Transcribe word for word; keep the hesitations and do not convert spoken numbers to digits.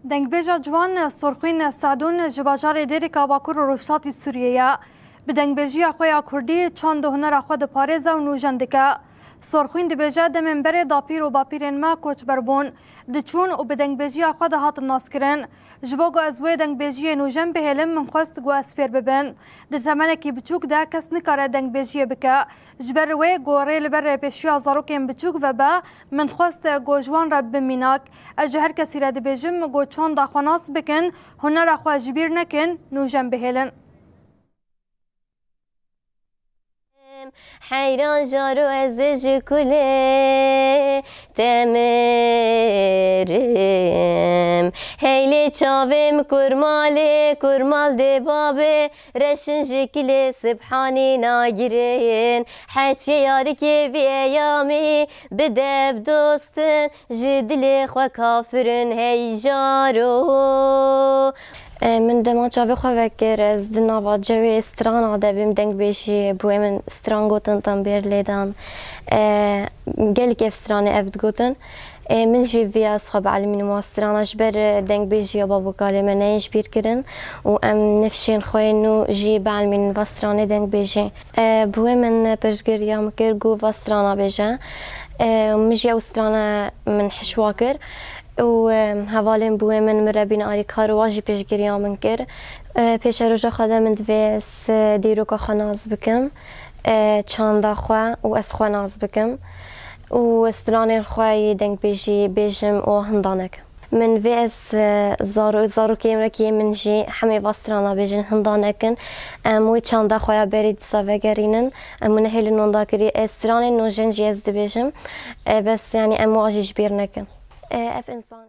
Dengbêja ciwan Sorxwîn Sadûn ji bajarê Dêrika Bakur û Rojhilatî Sûriyê ye. Bi dengbêjiya xwe ya kurdî çand û hunera xwe diparêze û nûjen dike. Sorxwîn dibêje, demên berê dapîr û bapîrên me koçber bûn, diçûn û bi dengbêjiya xwe dihatin naskirin. Ji bo ku ez wê dengbêjiyê nûjen bihêlim, min xwest ku ez fêr bibim. Di temenekî biçûk de kes nikare dengbêjiyê bike. Ji ber wê ku rê li ber pêşiya zarokên biçûk vebe, min xwest ku ji wan re bibim mînak. Ez ji her kesî re dibêjim ku çanda xwe nas bikin, hunera xwe ji bîr nekin, nûjen bihêlin. Heyran jaro ez ê ji kulê te mirim. Heylê çavêm kurmalê, kurmal dê babê, reşin ji kilê sibhanî nagirin. Heçê yarikê vî eyamî bi dev dostin, ji dilê xwe kafirin hey jaro. E, min dema çavê xwe vekir, ez di nava cewê strana de bîm, dengbêjiyê bi wê min stran gotin, tembêr lêdan. E, gelek ev stranê ev digotin. E, min jî viya ez xwe bielmînim wa strana ji ber, e, dengbêjiya bab û kalê me neyên ji bîr kirin û em nifşên xwe yên nû jî bielmînin va stranê dengbêjê. E, bi wê min piştgiriya min kir, got va strana bêje. E, min jî ew strana min hişwa kir. û, em, hevalên bi wê min, min re bîn alîkar û wa jî pêşgiriya min kir. E, pêşeroja xwe de min divê ez, e, dîroka xwe nas bikim, e, çanda xwe û ez xwe nas bikim û stranên xwe yê dengbêjî bêjim û hinda nekim. Min vê ez, e, zaro-, zarokên wekî min jî hemê va strana bêjin, hinda nekin. Em wê çanda xwe ya berî dîsa vegerînin. Em û nehêlin wenda kirî. E, stranên nûjen jî ez dibêjim. E, bes, yanî em wa jî ji bîr nekin. E, ev însan